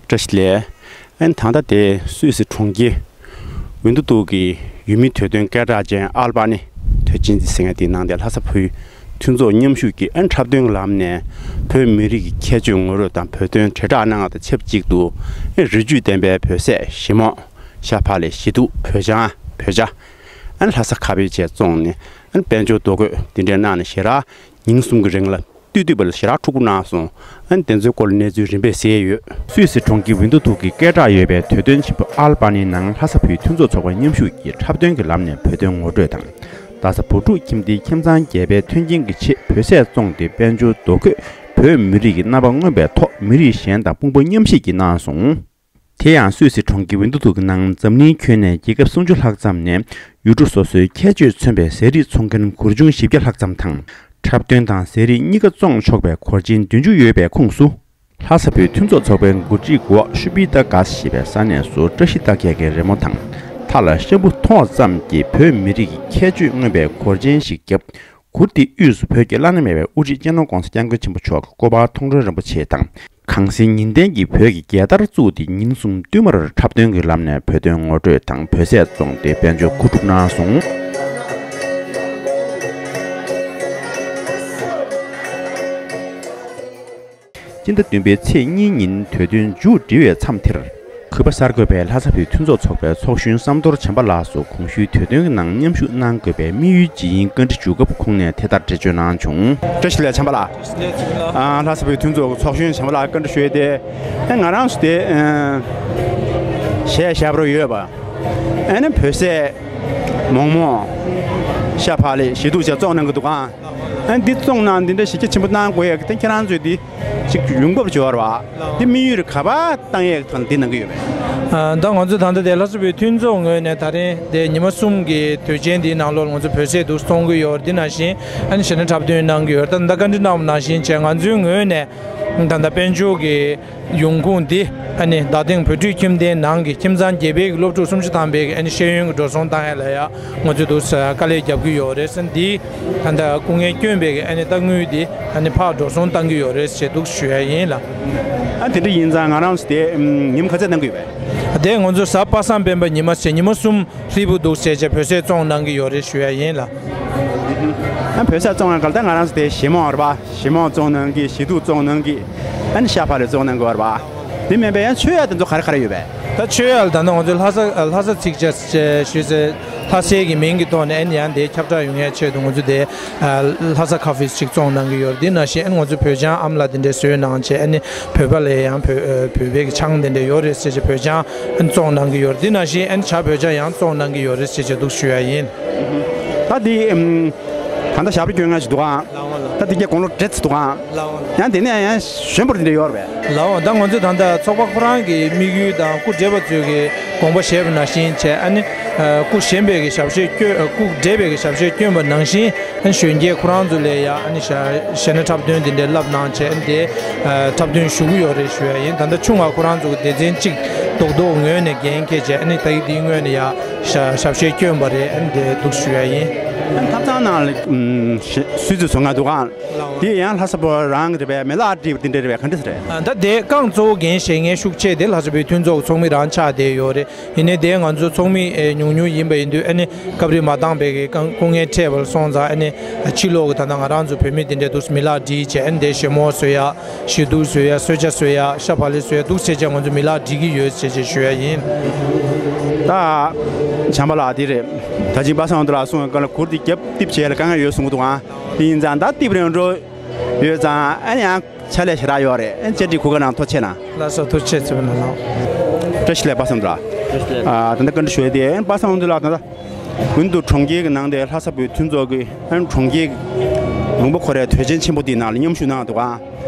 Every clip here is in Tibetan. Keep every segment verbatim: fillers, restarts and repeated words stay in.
བཀྲ་ཤིས་བདེ་ལེགས། ཨན་ད་ལྟ་དེ་སུད་སི་གྲོང་ཁྱེར་ཝིན་ཏུ་ཏུག་གི་ཡུལ་མི་དད་ལྡན་སྐད་གྲགས་ཅན་ཨལ་པ་ནི་དོན་ཆེན་གྱི་ཟེར་མཁན་དེའི་ནང་དེ་ལྷ་ས་བོད་མཐུན་ཚོགས་མཉམ་ཞུགས་ཀྱིས་ཨན་འཁྲབ་སྟོན་གྱི་ལམ་ནས་བོད་མི་རིགས་ཀྱི་ཁྱད་ཆོས་ངོ་སྤྲོད་དང་བོད་དོན་དྲིལ་བསྒྲགས་གནང་བ་དང་ཆབས་ཅིག་ཏུ་ཨན་རིགས་རྒྱུད་ལྡན་པའི་བོད་ཟས་ཞི་མོ། ཤ་བག་ལེབ། ཞི་དུག་བོད་ཆང་། བོད་ཇ། ཨན་ལྷ་ས་ཁ་པའི་ཆེད་བཙོངས་ནས་ཨན་དཔལ་འབྱོར་རྡོ་བརྐོས་འདི་འདྲའི་གནང་ནས་ཞེ་དྲག་ཉིན་གསུམ་གྱི་རིང་ལ་ལྟོས་ལྟོས་པ་ལ་ཞེ་དྲག་འཁྲུག་པོ་གནང་སོང་། ཨན་དེ་ཚོའི་སྐོར་ལ་གནས་ཚུལ་རིམ་པས་གསན་ཡོད། སུད་སི་གྲོང་ཁྱེར་ཝིན་ཏུ་ཐུག་གི་སྐད་གྲགས་ཡོད་པའི་དད་ལྡན་ཆེན་པོ་ཨལ་པ་ནིའི་ནང་ལྷ་ས་བོད་མཐུན་ཚོགས་ཚོགས་པ་མཉམ་ཞུགས་ཀྱིས་འཁྲབ་སྟོན་གྱི་ལམ་ནས་བོད་དོན་ངོ་སྤྲོད་དང་། རྡ་ས་བོད་ཕྲུག་ཁྱིམ་སྡེའི་ཁྱིམ་ཚང་བརྒྱད་པའི་མཐུན་རྐྱེན་གྱི་ཆེད་བོད་ཟས་བཙོངས་ཏེ་དཔལ་འབྱོར་རྡོ་བརྐོས་བོད་མི་རིགས་ཀྱི་རྣམ་པ་མངོན་པའི་ཐོག་མི་རིགས་གཞན་དང་དཔུང་པ་མཉམ་གཤིབ་ཀྱིས་གནང་སོང་། དེ་ཡང་སུད་སི་གྲོང་ཁྱེར་ཝིན་ཏུ་ཐུག་གི་ནང་འཛམ་གླིང་ཁྱོན་ནས་རྒྱལ་ཁབ་སུམ་ཅུ་ལྷག་ཙམ་ནས་ཡུལ་གྲུ་སོ་སོའི་ཁྱད་ཆོས་མཚོན་པའི་ཟས་རིགས་འཚོང་མཁན་གུར་ཆུང་བཞི་བརྒྱ་ལྷག་ཙམ་དང་། འཁྲབ་སྟོན་དང་ཟས་རིགས་གཉིས་ཀ་བཙོང་ཆོག་པའི་གོ་ཆེན་བདུན་ཅུ་ཡོད་པའི་ཁོངས་སུ། ལྷ་ས་བོད་མཐུན་ཚོགས་ཚོགས་པའི་འགོ་ཁྲིད་གོ་ཤུ་པི་ཏ་ག་ཞེས་པས་ས་གནས་སུ་བཀྲ་ཤིས་རྟགས་བརྒྱད་ཀྱི་རི་མོ་དང་། མཐའ་ལ་ཤམ་བུ་མཐོང་བ་ཙམ་གྱིས་བོད་མི་རིགས་ཀྱི་ཁྱད་ཆོས་མངོན་པའི་གུར་ཆེན་ཞིག་བརྒྱབ། གུར་དེའི་དབུས་སུ་བོད་ཀྱི་བླ་ན་མེད་པའི་དབུ་ཁྲིད་སྤྱི་ནོར་༧གོང་ས་༧སྐྱབས་མགོན་ཆེན་པོ་མཆོག་གི་སྐུ་པར་མཐོང་གྲོལ་རིན་པོ་ཆེ་དང་། གངས་སེང་ཉི་ལྡན་གྱིས་བོད་ཀྱི་རྒྱལ་དར་བཙུགས་ཏེ་ཉིན་གསུམ་བསྟུད་མར་འཁྲབ་སྟོན་གྱི་ལམ་ནས་བོད་དོན་ངོ་སྤྲོད་དང་བོད་ཟས་བཙོངས་ཏེ་དཔལ་འབྱོར་རྐུ་འཁྲུག་གནང་སོང་། སྤྱི་ཟླ་བདུན་པའི་ཚེས་གཉིས་ཉིན་དུས་སྟོན་མཇུག་སྒྲིལ་བའི་མཚམས་དེར། གུས་པ་གསར་འགོད་པས་ལྷ་ས་བོད་མཐུན་ཚོགས་ཚོགས་པའི་ཚོགས་གཞོན་བསམ་རྡོར་བྱམས་པ་ལགས་སུ་གོང་ཞུས་དུས་སྟོན་གྱི་ནང་མཉམ་ཞུགས་གནང་དགོས་པའི་དམིགས་ཡུལ་ཇི་ཡིན་བཀའ་འདྲི་ཞུ་སྐབས་ཁོང་ནས་དེ་ལྟར་འགྲེལ་བརྗོད་གནང་བྱུང་། བཀྲ་ཤིས་བདེ་ལེགས་བྱམས་པ་ལགས། ཨ། ལྷ་ས་བོད་མཐུན་ཚོགས་ཚོགས་གཞོན་བྱམས་པ་ལགས་བཀའ་འདྲི་ཞུ་ཡས་དེ། ཨ། ང་རང་ཚོ་དེ། ཨ། གཞས་ཞབས་བྲོ་ཡོད་པ། ཨ་ནི་བོད་ཟས་མོག་མོག་ཤ་བག་ལེབ། ཞི་དུག་བཅས་བཙོང་གནང་གི་འདུག་ག། ཨ་ནི་འདི་བཙོང་གནང་འདི་འདྲ་གཞི་རྒྱ་ཆེན་པོ་གནང་དགོས་ཡས་ཀྱི་དེ་ཁྱེད་རང་ཚོས་འདི་ཅིག་ཡོང་འབབ་སྦྱོར་བ། འདི་དམིགས་ཡུལ་ག་པར་བཏང་ཡས་ཀྱི་ཐོག་ནས་འདི་གནང་གི་ཡོད་པས། ཨ། ད་ང་ཚོ་ད་ལྟ་དེ་ལྷ་ས་བོད་མཐུན་ཚོགས་ངོས་ནས་ད་རིང་དེ་ཉི་མ་གསུམ་གྱི་དུས་ཆེན་འདིའི་ནང་ལོགས་ང་ཚོ་བོད་ཟས་འདུག་བཙོང་གི་ཡོད་རེད། འདི་ནང་བཞིན་ཨ་ནི་གཞས་སྣ་འཁྲབ་སྟོན་གནང་གི་ཡོད་རེད། ད་ད་བཀའ་འདྲི་གནང་བ་ནང་བཞིན་བྱས་ང་ཚོའི་ངོས་ནས་ད་ལྟ་དཔལ་འབྱོར་གྱི་ཡོང་ཁུངས་འདི་ཨ་ནི་རྡ་སྟེང་བོད་ཕྲུག་ཁྱིམ་སྡེའི་ནང་གི་ཁྱིམ་ཚང་བརྒྱད་པའི་གི་སློབ་ཕྲུག་སུམ་ཅུ་ཐམ་པའི་གི་ཨ་ནི་ཤེས་ཡོན་གྱི་འགྲོ་སོང་བཏང་ཡ་ལ་ཡ་ང་ཚོས་འདུག་དཀའ་ལས་རྒྱབ་ཀྱི་ཡོད་རེད་ཟེར། འདི་ད་ལྟ་སྐུ་ངལ་བསྐྱོན་པའི་གི་ཨ་ནི་གཏའ་དངུལ་འདི་ཨ་ནི་ཕར་འགྲོ་སོང་བཏང་གི་ཡོད་རེད་ཞེས་འདུག་ཞུ་ཡ་ཡིན་ལ། ཨ། དེ་འདྲ་ཡིན་ཙང་ང་རང་ཚོ་དེ་ཉིན་ག་ཚོད་གནང་གི་ཡོད་པས། དེ་ང་ཚོ་གཟའ་པ་སངས་སྤེན་པ་ཉི་མ་བྱས་ཉི་མ་གསུམ་ཧྲིལ་པོ་འདུག་བྱས་བྱས་བོད་ཟས་བཙོང་གནང་གི་ཡོད་རེད་ཞུ་ཡ་ཡིན་ལ། ཨ། བོད་ཟས་བཙོང་ཡ་ག་ལ་ད་ང་རང་ཚོ་དེ་ཞི་མོ་རེད་པ། ཞི་མོ་བཙོང་གནང་གི། ཞི་དུག་བཙོང་གནང་གི། ཨ་ནི་ཤ་བག་ལེབ་བཙོང་གནང་གི་ཡོད་རེད་པ། དེ་མིན་པའི་ཡང་མཆོད་ཡ་དེ་ཚོ་ག་རེ་ག་རེ་ཡོད་པས། ད་མཆོད་ཡ་ལ་ད་ནང་ང་ཚོའི་ལྷ་ས་ལྷ་ས་ཚིག་ཇ་ཞུས་ཚེ་ལྷ་སའི་གི་མིང་གི་ཐོག་ནས་ཨ་ནི་ཡང་དེ་ཁྱབ་བསྒྲགས་ཡོང་ཡའི་ཆེད་དུ་ང་ཚོ་དེ་ལྷ་ས་ཁ་ཧྥེ་ཅིག་བཙོང་གནང་གི་ཡོད་རེད། དེ་ནང་བཞིན་ཨ་ནི་ང་ཚོ་བོད་ཆང་ཨ་མ་ལགས་དེ་འདྲས་བཟོས་གནང་བྱས་ཨ་ནི་བོད་པ་ལ་ཡང་བོད་བོད་པའི་གི་ཆང་དེ་འདྲས་ཡོད་རེད་ཟེར་བྱས་བོད་ཆང་ཨ་ནི་བཙོང་གནང་གི་ཡོད་རེད། དེ་ནང་བཞིན་ཨ་ནི་ཇ་བོད་ཇ་ཡང་བཙོང་གནང་གི་ཡོད་རེད་ཟེར་བྱས་འདུག་ཞུ་ཡ་ཡིན། ད་དེ་ཨམ། ད་ལྟ་ཞབས་བྲོ་སྐྱོན་མཁན་ཞིག་འདུག་ཨང་། ད་དེ་གའི་དགུང་ལོ་བགྲེས་ཚོ་འདུག་ཨང་། ཡང་དེ་ནས་ཡང་གཞོན་པ་དེ་འདྲ་ཡོད་རེད་པས། ལའོ། ད་ང་ཚོས་ད་ལྟ་ཚོགས་པ་ཁོ་རང་གི་དམིགས་ཡུལ་དང་སྐུ་བགྲེས་པ་ཚོས་ཀྱི་དགོངས་པ་བཞེས་པ་ནང་བཞིན་བྱས་ཨ་ནི། ཨ། སྐུ་གཞོན་པའི་གི་ཞབས་གཞས་སྐྱོན། ཨ། སྐུ་བགྲེས་པའི་གི་ཞབས་གཞས་སྐྱོན་པ་ནང་བཞིན་ཨ་ནི་གཞོན་སྐྱེས་ཁོ་རང་ཚོ་ལ་ཡ་ཨ་ནི་གཞས་གཞས་སྣ་འཁྲབ་སྟོན་དེ་འདྲའི་བསླབ་གནང་བྱས་ཨ་ནི་དེ། ཨ། འཁྲབ་སྟོན་ཞུ་གི་ཡོད་རེད་ཞུ་ཡ་ཡིན། ད་ལྟ་ཆུང་བ་ཁོ་རང་ཚོ་གི་སྡེ་ཚན་གཅིག་རྡོག་རྡོག་ངོས་ནས་འགན་འཁྱེར་བྱས་ཨ་ནི་ད་གི་དེའི་ངོས་ནས་ཡ་ཞབས་ཞབས་གཞས་སྐྱོན་པ་རེད། ཨ་ནི་དེ་འདུག་ཞུ་ཡ་ཡིན། ཐབ་ཚང་ནང་ལ་ཨམ་སུད་སི་བཟོ་མཁན་འདུག་ཨང་། དེ་ཡང་ལྷ་ས་པ་རང་གི་རེད་པས། མི་ལག་བསྒྲིགས་པ་དེ་འདྲ་རེད་པས། ག་འདྲ་ཟེར་རེད། ཨ། ད་དེ་རྐང་གཙོ་བོ་འགན་བཞེས་མཁན་ཤུགས་ཆེ་དེ་ལྷ་ས་བོད་མཐུན་ཚོགས་ཚོགས་མི་རང་ཆགས་བསྡད་ཡོད་རེད། ཡིན་ནའི་དེ་ང་ཚོ་ཚོགས་མི་ཨེ་ཉུང་ཉུང་ཡིན་པ་ཡིན་དུས་ཨ་ནི་སྐབས་རེ་མ་འདང་པའི་གི་སྐུ་ངལ་འཕྲད་པ་ལ་སོང་ཙང་ཨ་ནི་ཕྱི་ལོགས་གི་ད་ལྟ་ང་རང་ཚོ་བོད་མི་དེ་འདྲས་འདུག་མི་ལག་བསྒྲིགས་བྱས་ཨ་ནི་དེ་ཞི་མོ་བཟོ་ཡ། ཞི་དུག་བཟོ་ཡ། གསོལ་ཇ་བཟོ་ཡ། ཤ་བག་ལེབ་བཟོ་ཡ་འདུག་བྱས་བྱས་ང་ཚོ་མི་ལག་སྒྲིག་གི་ཡོད་ཅེས་བྱས་ཞུ་ཡ་ཡིན། ད་བྱམས་པ་ལགས་དེ་རེད། ད་ཅིང་པ་སངས་དུ་ལ་གསུང་བའི་སྐབས་ལ་གུར་དེ་རྒྱབ་རྟིབ་བྱས་ལ་དཀའ་ངལ་ཡོད་གསུང་གི་འདུག་ཨང་། དེ་ཡིན་ཙང་ད་རྟིབ་རན་འགྲོ་ཡོད་ཙང་ཨ་ནི་ཡང་ཕྱག་ལས་ཞེ་དྲག་ཡོད་རེད། ཨ་ནི་བཅར་འདྲི་གུ་ག་ནང་ཐུགས་རྗེ་ཆེ་གནང་། ལགས་སོ། ཐུགས་རྗེ་ཆེ་ཆེ་བ་ན་ལགས། བཀྲ་ཤིས་བདེ་ལེགས་པ་སངས་དུ་ལ། བཀྲ་ཤིས་བདེ་ལེགས། ཨ། ད་ལྟ་བཀའ་འདྲི་ཞུ་ཡ་དེ་པ་སངས་དུ་ལ་ད་ལྟ་ཝིན་ཏུ་གྲོང་ཁྱེར་གྱི་ནང་དེ་ལྷ་ས་བོད་མཐུན་ཚོགས་ཀྱི་ཨ་ནི་གྲོང་ཁྱེར་ལུང་པ་ཁོ་རའི་དུས་ཆེན་ཆེན་པོ་དེའི་ནང་ལ་མཉམ་ཞུགས་གནང་འདུག་ཨང་།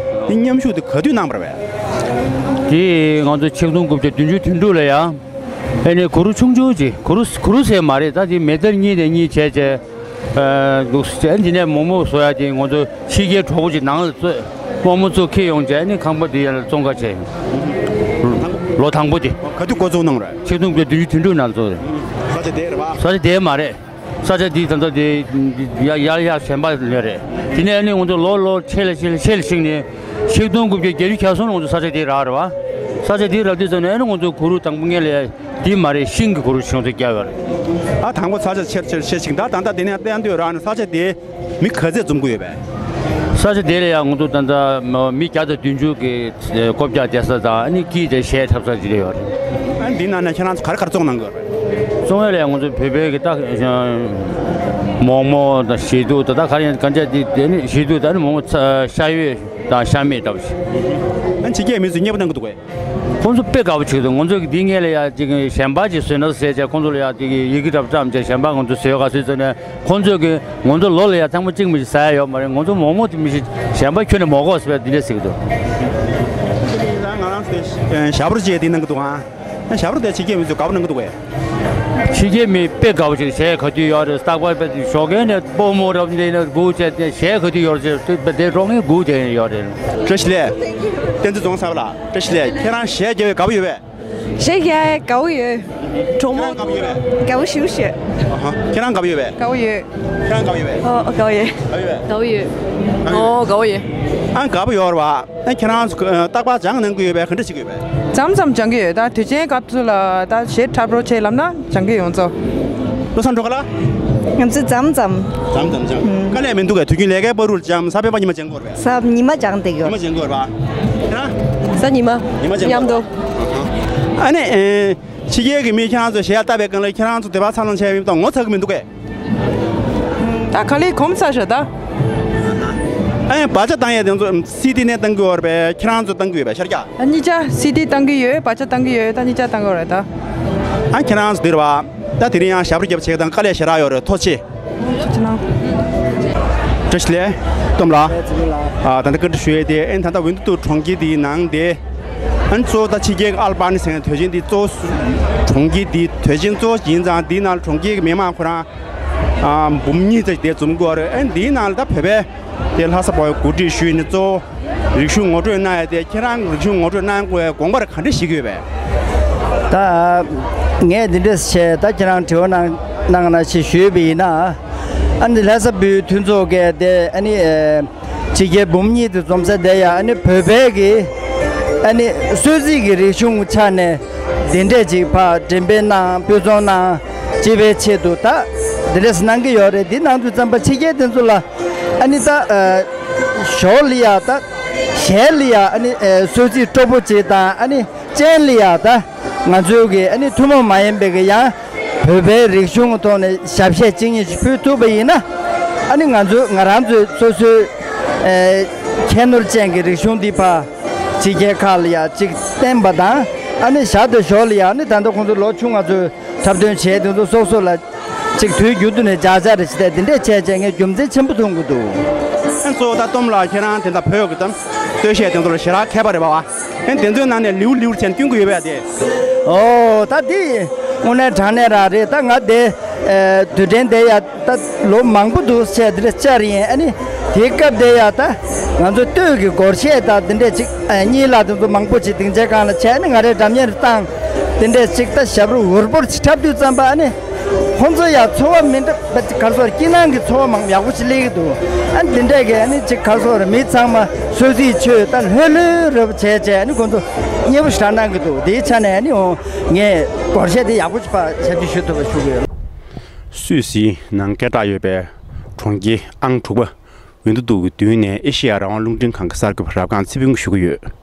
དེ་མཉམ་ཞུགས་དེ་ག་དུས་གནང་བ་རེད་པས། དེ་ང་ཚོ་ཆིག་སྟོང་དགུ་བརྒྱ་བདུན་ཅུ་དོན་དྲུག་ལ་ཡ། ཨ་ནི་གུ་རུ་ཆུང་ཆུང་ཅིག་གུ་རུ་གུ་རུ་ཟེར་མ་རེད། ད་དེ་མེ་ཏར་གཉིས་ནས་གཉིས་བྱས་བྱས། ཨ། འདུག་ཟེར། འདི་ནས་མོག་མོག་བཟོ་ཡ་དེ་ང་ཚོ་ཕྱི་རྒྱལ་གྲོགས་པོ་ཅིག་ནང་ལ་བཙོས་མོག་མོག་བཙོས་འཁྱེར་ཡོང་བྱས་ནི་ཁང་པ་འདི་ཡར་ལ་བཙོང་ག་བྱས། ལོ་དང་པོ་དེ། ག་དུས་འགོ་བཙུགས་གནང་རེད། ཆིག་སྟོང་དགུ་བརྒྱ་བདུན་ཅུ་དོན་དྲུག་ནང་བཙུགས་རེད། ས་ཆ་དེ་རེད་པ། ས་ཆ་དེ་མ་རེད། ས་ཆ་འདི་ད་ལྟ་དེ་ཡ་ཡར་ཡར་གཞན་པ་ལས་རེད། དེ་ནས་ནི་ང་ཚོ་ལོ་ལོ་ཕྱེད་ལ་ཕྱེད་ལ་ཕྱེད་ལ་ཕྱིན་ནས་ཆིག་སྟོང་དགུ་བརྒྱ་བརྒྱད་ཅུ་གྱ་གསུམ་ལ་ང་ཚོ་ས་ཆ་དེ་རག་རེད་པ། ས་ ས་ཆ་འདི་རག་དུས་ཙམ་ནས་ཨ་ནི་ང་ཚོ་གུ་རུ་དང་པོ་ངེད་ལ་ཡ་འདི་མ་རེད། ཤིང་གི་གུ་རུ་ཆུང་ཚོ་བརྒྱབ་ཡོད་རེད། ཨ། དང་པོ་ས་ཆ་ཆེར་ཆེར་ཆེར་ཞིག་ད་ད་ལྟ་དེ་ནས་བསྟན་དུས་རག་ནས་ས་ཆ་དེ་མི་ག་ཚད་འཛོམས་ཀྱི་ཡོད་པས། ས་ཆ་དེ་ལ་ཡང་ང་ཚོ་ད་ལྟ་མི་བརྒྱ་དང་བདུན་ཅུ་གི་ལྐོག་ཇ་བསྡད་ས་དང་ཨ་ནི་སྐྱིད་དེ་གཞས་འཁྲབ་ས་ཅིག་ཡོད་རེད། ཨ། འདི་ནང་ནས་ཁྱེད་རང་ཚོ་ག་རེ་ག་རེ་བཙོང་གནང་གི་ཡོད་རེད། བཙོང་ཡ་ལ་ཡང་ང་ཚོ་བོད་པའི་གི་ད་མོག་མོག་དང་བཞེས་དུག་དང་ད་ག་རེ་ཡང་ག་འཇག་དེ་དེ་ནི་བཞེས་དུག་དང་ནི་མོག་མོག་ཤ་ཡོས་དང་ཤ་མེད་འདྲ་པོ་ཞིག་ཨ། ཕྱི་རྒྱལ་མི་ཚོས་མཉེས་པོ་གནང་གི་འདུག་གས། ཁོང་ཚོ་དཔེ་དགའ་པོ་བྱེད་ཀྱི་འདུག་ང་ཚོ་གི་འདི་སྔས་ལ་ཡ་ཅིག་གཞན་པ་ཅིག་བཟོས་ན་ཟེར་བྱས་ཁོང་ཚོ་ལ་ཡ་དེ་གི་ཡི་གེ་འདྲ་པོ་བརྩམས་བྱས་གཞན་པ་ང་ཚོ་བཟོས་ག་བཟོས་ཚོ་ནས་ཁོང་ཚོ་གི་ང་ཚོ་ལོ་ལ་ཡ་ཐེངས་མ་གཅིག་མ་ཞིག་ཟ་ཡ་ཡོད་མ་རེད། ང་ཚོ་མོག་མོག་དེ་མི་ཞིག་གཞན་པ་ཁྱོན་ནས་མ་དགོས་ཟེར་བས་འདི་འདྲས་ཟེར་གྱི་འདུག་ང་རང་ཚོའི་ཞབས་བྲོ་བཅས་དེ་གནང་གི་འདུག་ཨང་། ཞབས་བྲོ་དེ་ཕྱི་རྒྱལ་མི་ཚོས་དགའ་པོ་གནང་གི་འདུག་གས། ཕྱི་རྒྱལ་མི་དཔེ་དགའ་པོ་ཞིག་གཞས་ག་དུས་ཡོད་རེད། རྟག་པར་དཔེ་ཞོགས་ཀས་ནས་སྤོ་མོ་རབ་འདི་ནས་སྒུག་བྱས་ཏེ་གཞས་ག་དུས་ཡོད་རེད་ཟེར་དེ་རོགས་ངས་སྒུག་བསྡད་ཡོད་རེད། བཀྲ་ཤིས་བདེ་ལེགས། བསྟན་འཛིན་རྫོང་གསར་པ་ལགས། བཀྲ་ཤིས་བདེ་ལེགས། ཁྱེད་རང་གཞས་རྒྱག་པའི་དགའ་པོ་ཡོད་པས། གཞས་རྒྱག་དགའ་པོ་ཡོད། གྲོགས་མོ། ཁྱེད་རང་དགའ་པོ་ཡོད་པས། དགའ་པོ་ཞེ་པོ་ཞིག་ཨ་ཧ། ཁྱེད་རང་དགའ་པོ་ཡོད་པས། དགའ་པོ་ཡོད། ཁྱེད་རང་དགའ་པོ་ཡོད་པས། ཨོ། དགའ་པོ་ཡོད། དགའ་པོ་ཡོད་པས། དགའ་པོ་ཡོད། ཨོ། དགའ་པོ་ཡོད། ཨ། དགའ་པོ་ཡོད་རེད་པ། ཨ། ཁྱེད་རང་ཚོ་རྟག་པར་སྦྱང་གནང་གི་ཡོད་པས། ག་འདྲ་བྱེད་ཀྱི་ཡོད་པས། མཚམས་མཚམས་སྦྱང་གི་ཡོད། ད་དུས་ཆེན་སྐབས་སུ་ལ་ད་གཞས་འཁྲབ་རོགས་བྱེད་ལབ་ན་སྦྱང་གི་ཡོང་ཚོ། བློ་བཟང་སྒྲོལ་དཀར་ལགས། ང་ཚོས་མཚམས་མཚམས། མཚམས་མཚམས་སྦྱང་། ཨུམ། དཀའ་ལས་མི་འདུག་གས། དུས་རྒྱུན་ལས་ཀའི་བར་དུ་སྦྱང་། གཟའ་སྤེན་པ་ཉི་མ་སྦྱང་དགོས་རེད་པས། གཟའ་ཉི་མ་སྦྱང་བསྡད་ཀྱི་ཡོད། ཉི་མ་སྦྱང་དགོས་རེད་པ། ཁྱེད་རང་། གཟའ་ཉི་མ། ཉི་མ་སྦྱང་མཉམ་དུ། ཨ་ནི། ཨེ། ཕྱི་རྒྱལ་གྱི་མི་ཁྱེད་རང་ཚོ་གཞས་བཏབ་པའི་སྒང་ལ་ཁྱེད་རང་ཚོ་དེ་པར་འཚར་ལོངས་བྱས་པ་ཡིན་པ་དང་ངོ་ཚ་གི་མི་འདུག་གས། ད་ག་ལེར་གོམས་ཚར་ཤག་ད། ཨ་ནི་བར་ཆད་བཏང་ཡས་དེ་ཚོ་སི་ཌི་ནས་བཏང་གི་ཡོད་རེད་པས། ཁྱེད་རང་ཚོ་བཏང་གི་ཡོད་པས། ཤར་རྒྱག་ཨ། གཉིས་ཆ་སི་ཌི་བཏང་གི་ཡོད། བར་ཆད་བཏང་གི་ཡོད། ད་གཉིས་ཆ་བཏང་གི་ཡོད་རེད་ད། ཨ། ཁྱེད་རང་ཚོ་འདིར་བ། ད་དེ་རིང་ཡང་ཞབས་བྲོ་རྒྱབ་བྱེད་དང་དཀའ་ལས་ཞེ་དྲག་ཡོད་རེད། ཐུགས་རྗེ་ཆེ་གནང་། བཀྲ་ཤིས་བདེ་ལེགས། སྟོབས་ལགས། ཨ། ད་ལྟ་བཀའ་འདྲི་ཞུ་ཡས་དེ། ཨ་ནི་ད་ལྟ་ཝིན་ཏུ་གྲོང་ཁྱེར་འདིའི་ནང་དེ། ཨ་ནི་གཙོ་བོ་ད་ཕྱི་རྒྱལ་གྱི་ཨལ་པ་ནི་ཟེར་མཁན་དུས་ཆེན་འདི་གཙོ་བོ་གྲོང་ཁྱེར་འདིའི་དུས་ཆེན་གཙོ་བོ་ཡིན་ཙང་། འདིའི་ནང་གྲོང་ཁྱེར་གྱི་མི་མང་ཁོ་རང་། ཨ། འབུམ་གཉིས་ཙམ་དེ་འཛོམས་ཀྱི་ཡོད་རེད། ཨ་ནི་འདིའི་ནང་ལ་ད་བོད་པའི་དེ་ལྷ་ས་བོད་ཡིག་གོ་སྒྲིག་ཞུས་ནས་གཙོ་བོ་རིག་གཞུང་ངོ་སྤྲོད་གནང་ཡ་དེ། ཁྱེད་རང་རིག་གཞུང་ངོ་སྤྲོད་གནང་དགོས་པའི་དགོངས་པ་ག་འདྲ་བཞེས་ཀྱི་ཡོད་པས། ད་ངས་འདི་འདྲས་བྱས། ད་ཁྱེད་རང་དྲི་བ་གནང་གནང་ན་ཞེས་ཞུས་པ་ཡིན་ན། ཨ་ནི་ལྷ་ས་བོད་མཐུན་ཚོགས་ཀྱི་དེ། ཨ་ནི་ཨེ། ཕྱི་རྒྱལ་འབུམ་གཉིས་དེ་འཛོམས་ས་དེ་ཡ། ཨ་ནི་བོད་པའི་གི་ཨ་ནི་གསོལ་ཚིགས་ཀྱི་རིག་གཞུང་ཆ་ནས་དེ་འདྲས་ཅིག་ཕར་འགྲེམས་སྤེལ་གནང་། དཔེ་ཚོང་གནང་། སྤྱི་པའི་ཆེད་དུ་ད་དེ་འདྲས་གནང་གི་ཡོད་རེད། འདི་གནང་དུས་ཙམ་པ་ཕྱི་རྒྱལ་དེ་ཚོ་ལ། ཨ་ནི་ད་ཨ་ཞོར་ལ་ཡ་ད་གཞས་ལ་ཡ། ཨ་ནི་ཨ་གསོལ་ཚིགས་སྤྲོ་པོ་ཅིག་དང་། ཨ་ནི་སྤྱན་ལ་ཡ་ད་ང་ཚོའི་གི་ཨ་ནི་ཐུན་མོང་མ་ཡིན་པའི་གི་ཡང་བོད་པའི་རིག་གཞུང་གི་ཐོག་ནས་ཞབས་གཞས་གཅིག་གཉིས་ཤིག་ཕུལ་ཐུབ་པ་ཡིན་ན། ཨ་ནི་ང་ཚོ་ང་རང་ཚོའི་སོ་སོའི་ཨ་ཁྱད་ནོར་ཅན་གྱི་རིག་གཞུང་འདི་ཕར་ཕྱི་རྒྱལ་ཁག་ལ་ཡ་ཅིག་བསྟན་པ་དང་། ཨ་ནི་ཞར་དུ་ཞོར་ལ་ཡ། ཨ་ནི་ད་ལྟ་ཁོང་ཚོ་ལོ་ཆུང་ང་ཚོའི་འཁྲབ་སྟོན་བྱས་དེ་ཚོ་སོ་སོ་ལ་ཅིག་དུས་རྒྱུན་དུ་ནས་བརྒྱ་ཆ་རེ་བྱས་ཏེ་འདི་འདྲས་བྱས་བྱས་ངས་རྒྱུ་མཚན་ཆེན་པོ་མཐོང་གི་འདུག་ཨ། གཙོ་བོ་ད་སྟོབས་ལགས་ཁྱེད་རང་དེ་འདྲ་བོད་ཀྱི་གཏམ་སྟོད་གཞས་དེ་ཚོ་ལ་ཞེ་དྲག་མཁས་པ་རེད་པ། ཨ་ནི་དེ་ཚོའི་ནང་ནས་ལེའུ་ལེའུར་བྱས་ནས་སྟོན་གྱི་ཡོད་པས་དེ། ཨོ། ད་འདི་དངོས་གནས་དྲང་གནས་རང་རེད། ད་ང་དེ་ཨ་དུས་དྲན་དེ་ཡ་ད་ལོ་མང་པོ་འདུག་བྱས་འདི་འདྲ་བཅར་ཡིན། ཨ་ནི་དེའི་སྐབས་དེ་ཡ་ད་ང་ཚོ་སྟོད་ཀྱི་སྒོར་གཞས་ད་འདི་འདྲས་ཅིག་ཨ་གཉིས་ལ་དེ་ཚོ་མང་པོ་ཅིག་སྡིངས་ཆའི་སྒང་ལ་བྱས། ཨ་ནི་ང་རའི་སྒྲ་སྙན་རེ་བཏང་། དེ་འདྲས་ཅིག་ད་ཞབས་བྲོ་འུར་པོར་ཅིག་འཁྲབ་དུས་ཙམ་པ། ཨ་ནི་ཁོང་ཚོ་ཡ་ཚོར་བ་མི་འདྲ་བ་ཅིག་ག་རེ་ཟེར། སྐྱིད་སྣང་གི་ཚོར་བ་མང་ཡག་པོ་ཅིག་སླེབས་ཀྱི་འདུག་ཨ་ནི་འདི་འདྲས་ཀྱི་ཨ་ནི་ཅིག་ག་རེ་ཟེར། མི་ཚང་མ་གསོལ་ཚིགས་མཆོད། ད་ལྷོད་ལྷོད་རེ་བྱས་བྱས། ཨ་ནི་ཁོང་ཚོ་མཉེས་པོ་ཞེ་དྲག་གནང་གི་འདུག་དེའི་ཆ་ནས་ཨ་ནི་འོ་ངས་སྒོར་གཞས་དེ་ཡག་པོ་ཅིག་ཕར་ཞབས་ཕྱི་ཞུ་ཐུབ་པ་ཞུ་གི་ཡོད། སུད་སིའི་ནང་སྐད་གྲགས་ཡོད་པའི་གྲོང་ཁྱེར་ཨང་དྲུག་པ་ཝིན་ཏུ་ཏུ་གི་མདུན་ནས་ཨེ་ཤེ་ཡ་རང་དབང་རླུང་འཕྲིན་ཁང་གི་གསར་འགོད་པ་རབ་སྒང་ཚེ་ཕུན་གྱིས་ཞུ་གི་ཡོད།